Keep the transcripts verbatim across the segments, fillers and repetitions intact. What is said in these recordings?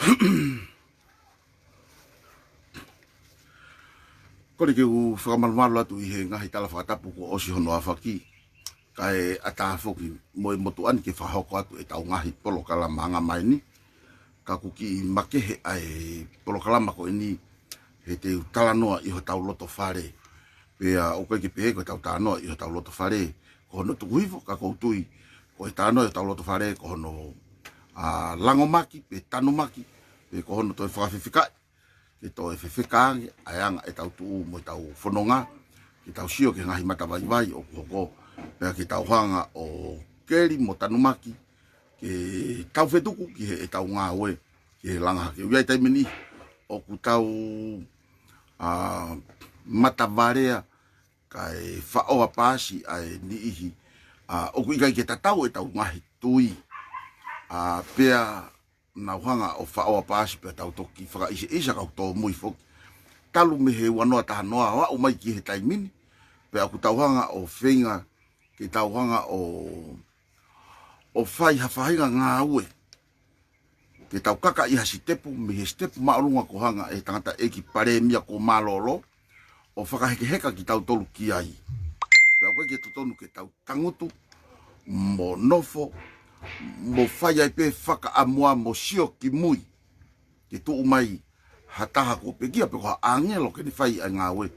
Kole ke u fakamalumalu atu ʻi he ngaahi tala fakatapu kuo ʻosi hono aofaki, kae ʻatā foki mo e motuʻa ni ke fakahoko atu ʻetau ngaahi polokalama anga mai ni. Ka ʻoku kiʻi makehe ʻa e polokalama ko eni he te u talanoa ʻi hotau loto fale. Pea ʻoku ʻikai ke pehē ko ʻetau talanoa ʻi hotau loto fale ko hono tuku hifo, ka ʻoku ou tui ko e talanoa ʻi hotau loto fale ko hono, ā, langomaki pe tanumaki, pe ko hono toe fakafefekaʻi, ke toe fefeka ange ʻa e anga ʻetau tuʻu mo ʻetau fononga, ke tau sio ki he ngaahi matavaivai ʻoku hoko, pea ke tau hanga ʻo keli mo tanumaki, ke tau fetuku ki heʻetau ngāue, ki he langa hake. ʻOku ʻi ai e taimi ni ʻoku tau, ā, matavalea kae faʻoa paasi ʻa e niʻihi, ā, ʻoku ʻikai ke tatau ʻetau ngaahi tui. Ā, pea nau hanga ʻo faʻoa paasi pea tau toki fakaʻiseʻisa kau tōmui foki. Talu mei he ua noa taha noa ʻo aʻu mai ki he taimi ni, pea ʻoku tau hanga ʻo feinga ke tau hanga ʻo, ʻo fai ha faʻahinga ngāue ke tau kaka ʻi ha sitepu, mei he sitepu māʻolunga ko hanga ʻe he tangataʻeiki palēmia kuo mālōlō ʻo fakahekeheka kitautolu ki ai. Pea ʻoku ʻikai ke totonu ke tau tangutu mo nofo mo fai ai pē fakaʻamu mo sio ki mui ke tuʻu mai ha taha kuo pekia pe ko ha ʻāngelo ke ne fai ʻa e ngāue.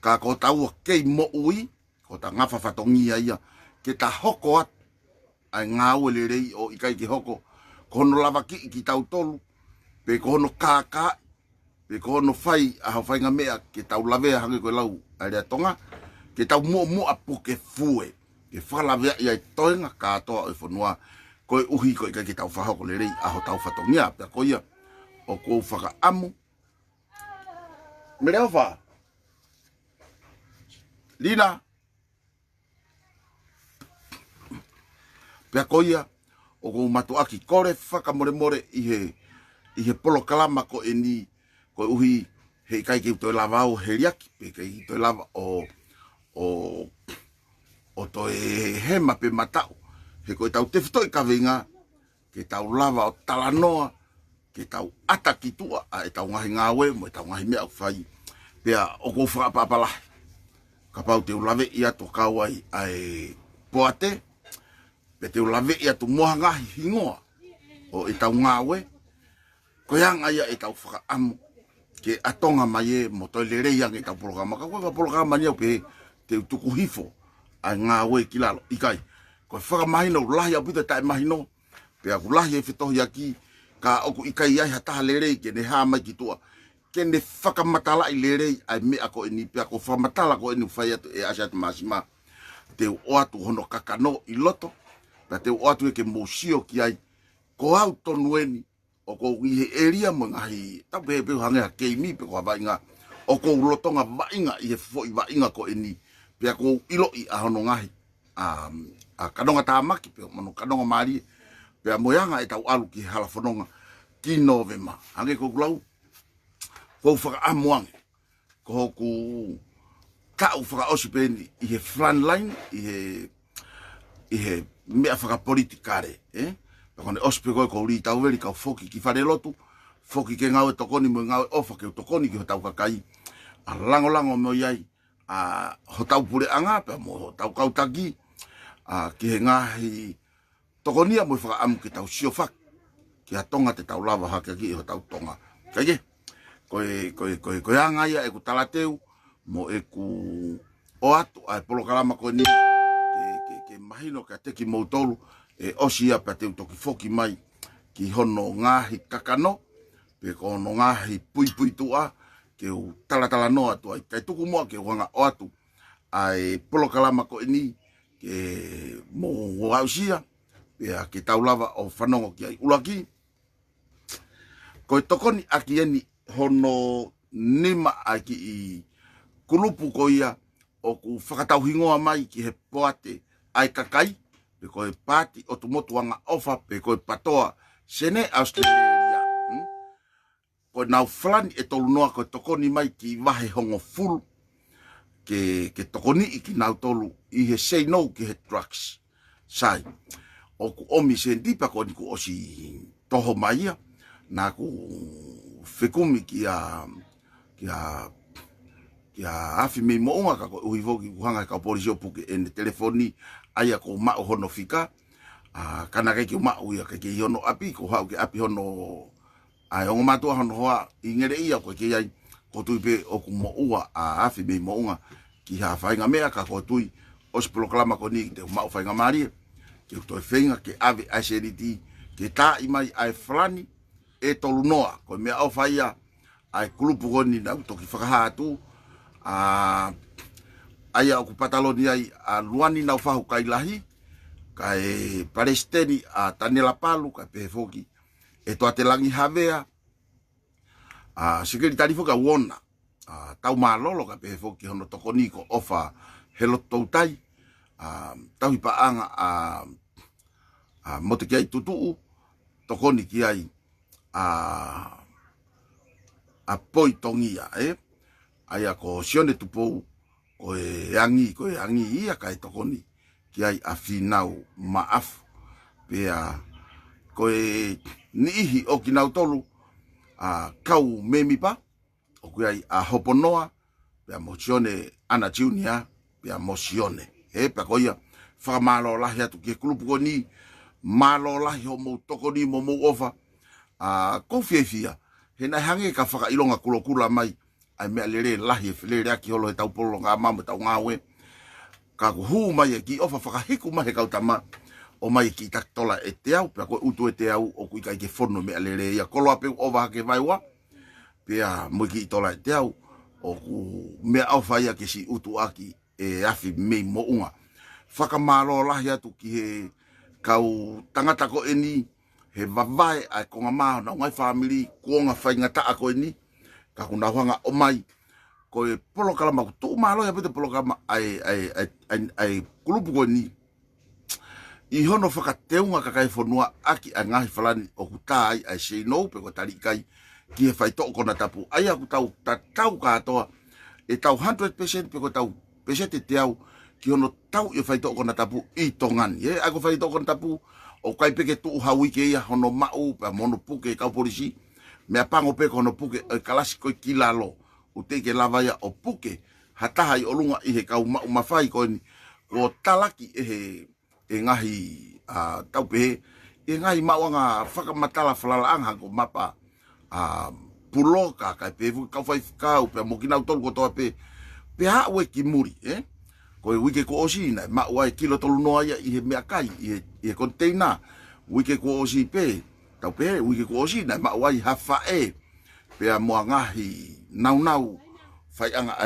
Ka ko taua kei moʻui, ko ta ngafa fatongia ia, ke ta hoko atu ʻa e ngāue lelei ʻo ʻikai ke hoko ko hono lavakiʻi kitautolu, pe ko hono kākaaʻi, pe ko hono fai ʻa e faʻahinga meʻa ke tau lavea hangē ko e lau ʻa e lea Tonga, ke tau muʻomuʻa puke fue, ke fakalaveaʻi ʻa e toenga kātoa ʻo e fonua, koeʻuhi ko e ʻikai ke tau fakahoko lelei ʻa hotau fatongia. Pea ko ia ʻoku ou fakaʻamu, Meleofa. Lina. Pea ko ia ʻoku ou mātuʻaki kole fakamolemole ʻi he, ʻi he polokalama ko eni, koeʻuhi he ʻikai ke u toe lava au ʻo heliaki, pe ʻikai ke u toe lava ʻo, ʻo, ʻo toe hema pe mataʻu. He ko ʻetau tefitoʻi kaveinga, ke tau lava ʻo talanoa, ke tau ʻata ki tuʻa ʻa ʻetau ngaahi ngāue mo ʻetau ngaahi meʻa ʻoku fai. Pea ʻoku ou fakaʻapaʻapa lahi kapau te u laveʻi atu ʻo kau ai ʻa e poate, pe te u laveʻi atu mo ha ngaahi hingoa ʻo ʻetau ngāue, ko e anga ia ʻetau fakaʻamu ke ʻatonga mai ē mo toe lelei ange ʻetau polokalama. Ka ko e polokalama ni ʻoku pehē te u tuku hifo ʻa e ngāue ki lalo, ʻikai. Ko e fakamahino ʻoku lahi ʻaupito e taʻemahino, pea ʻoku lahi e fetohiʻaki, ka ʻoku ʻikai ai ha taha lelei ke ne hā mai ki tuʻa ke ne fakamatalaʻi lelei ʻa e meʻa ko eni. Pea ko e fakamatala ko eni ʻoku fai atu ʻe ʻAsiate Māsima, te u ʻoatu hono kakano ʻi loto, pea te u ʻoatu ia ke mou sio ki ai. Ko au tonu eni, ʻoku ou ʻi he ʻēlia mo e ngaahi, tau pehē pē ʻo hangē ha keimi pe ko ha vaʻinga, ʻoku ou lolotonga vaʻinga ʻi he foʻi vaʻinga ko eni, pea ʻoku ou ʻiloʻi ʻa hono ngaahi, ā, ʻa e kanonga tāmaki pe mo hono kanonga mālie, pea mo e anga ʻetau ʻalu ki he hala fononga ki Nōvema. Hangē ko ʻeku lau, ʻoku ou fakaʻamu ange ko hoku taʻu fakaʻosi pē eni ʻi he front line, ʻi he, ʻi he meʻa fakapolitikale, ē? Pea ko ʻene ʻosi pē ko ē ʻoku ou lī tauveli kau foki ki falelotu, foki ke ngāue tokoni mo e ngāue ʻofa ke u tokoni ki hotau kakai, ʻa langolango mo ʻi ai ʻa hotau puleʻanga pea mo hotau kau taki, ʻa ki he ngaahi tokonia mo e fakaʻamu ke tau siofaki ki ha Tonga te tau lava hake ki hotau Tonga. Kae kehe, ko e, ko e, ko e, ko e anga ia ʻeku talateu mo ʻeku ʻoatu ʻa e polokalama ko eni ke, ke, ke mahino kiate kimoutolu, ʻe ʻosi ia pea te u toki foki mai ki hono ngaahi kakano, pe ko hono ngaahi puipuituʻa, ke u talatalanoa atu ai. Kae tuku muʻa ke u hanga ʻoatu ʻa e polokalama ko eni ke mou aʻusia, pea ke tau lava ʻo fanongo ki ai. ʻUluaki, ko e tokoni ʻaki eni hono nima ʻa e kiʻi kulupu ko ia ʻoku fakatauhingoa mai ki he poate ʻa e kakai, pe ko e Paati ʻOtu Motu Angaʻofa, pe ko e PATOA, Senē ʻAositelēlia. Hmm? Ko ʻenau falani ʻe tolu noa ko e tokoni mai ki vahe hongofulu ke, ke tokoniʻi kinautolu ʻi he say no ki he drugs. Sai, ʻoku ʻomi sēniti pea ko eni kuo ʻosi toho mai ia, Naʻa ku fekumi kia, kia, kia Afi mei Moʻunga, ka koeʻuhi foki kuo hanga ʻe he kau polisi ʻo puke ʻene telefoni, ʻa ia ʻoku ou maʻu hono fika, ʻa, ka naʻe ʻikai ke u maʻu ia, ʻikai ke ʻi hono ʻapi, ko e haʻu ki ʻapi hono, ʻa e ongo mātuʻa hono hoa ʻi Ngeleʻia, ʻoku ʻikai ke ʻi ai. Kou tui pē ʻoku moʻua ʻa Afi mei Moʻunga ki ha faʻahinga meʻa, ka kou tui ʻosi e polokalama ko eni te u maʻu faingamālie ke u toe feinga ke ʻave ʻa e sēniti ke taaʻi mai ʻa e Falani ʻe tolu noa. Ko e meʻaʻofa ia ʻa e kulupu ko eni naʻa ku toki fakahā atu, ʻa, ʻa ia ʻoku pataloni ai ʻa Luani Naufahu Kailahi, kae palesiteni ʻa Taniela Palu, kae pehē foki ʻe Toatelangi Havea, ʻa, sekelitali foki ʻa Uona, ʻa, Taumālolo, kae pehē foki hono tokoni ko ʻOfa Helotoutai, ʻa, tauhi paʻanga ʻa, ʻa Motekiai Tutuʻu, tokoni ki ai ʻa, ʻa Poi Tongia, ē? ʻA ia ko Sione Tupou, ko e angi, ko e angi ia kae tokoni ki ai ʻa Fīnau Maʻafu. Pea ko e niʻihi ʻo kinautolu ʻa e kau mēmipa, ʻoku ʻi ai ʻa Hoponoa, pea mo Sione ʻAna Junior, pea mo Sione. Ē, pea ko ia, fakamālō lahi atu ki he kulupu ko eni, mālō lahi hoʻomou tokoni mo hoʻomou ʻofa. ʻA, kou fiefia, he naʻe hangē ka fakaʻilonga kulokula mai ʻa e meʻalele lahi ʻe feleleʻaki holo he ʻetau polokalama mo ʻetau ngāue. Ka kuo hū mai e kiʻi ʻofa fakahiku mai he kau tama, ʻomai e kiʻi taki tola ʻe teau, pea ko e ʻutu ʻe teau ʻoku ʻikai ke fonu e meʻalele ia. Koloa pē ʻoku ʻova hake vaeua, pea mo e kiʻi tola ʻe teau, ʻoku meʻaʻofa ia ke siʻi ʻutuʻaki ʻe Afi mei Moʻunga. Fakamālō lahi atu ki he kau tangata ko eni, he vavae ʻa e konga mā honau ngaahi fāmili, kuonga faingataʻa ko eni, ka kuo nau hanga ʻo ʻomai, ko e polokalama, ʻoku tuʻumālō ia pē ʻa e polokalama ʻa e, ʻa e, ʻa e, ʻa e, ʻa e kulupu ko eni, ʻi hono fakateunga kakai e fonua ʻaki ʻa e ngaahi Falani ʻoku tā ai ʻa e seinou pe ko e taliʻi kai ki he faitoʻo konatapu. ʻA ia ʻoku tau tatau kātoa, ʻetau hundred percent pe ko ʻetau pēseti ʻe teau ki hono tauʻi e faitoʻo konatapu ʻi Tonga ni. Ē, ʻa ia ko e faitoʻo konatapu, ʻoku ʻikai pē ke tuʻu ha uike ia hono maʻu pea mo hono puke ʻe he kau polisi. Meʻapango pē ko hono puke ʻo e kalasi ko ē ki lalo. ʻOku teʻeki ke lava ia ʻo puke ha taha ʻi ʻolunga ʻi he kau maʻu mafai ko eni, kuo talaki ʻe he, ʻe he ngaahi, ʻa, tau pehē, ʻe he ngaahi maʻuʻanga fakamatala falalaʻanga ko e mapa, ʻa, puloka, kae pehē foki kau faifekau, pea mo kinautolu kotoa pē. Pea aʻu ē ki muli, ē? Ko e uike kuo ʻosi naʻe maʻu ai e kilo tolu noa ia ʻi he meʻakai, ʻi he, ʻi he koniteina. Uike kuo ʻosi pē, tau pehē, uike kuo ʻosi naʻe maʻu ai ha faʻē, pea mo ha ngaahi nāunau faiʻanga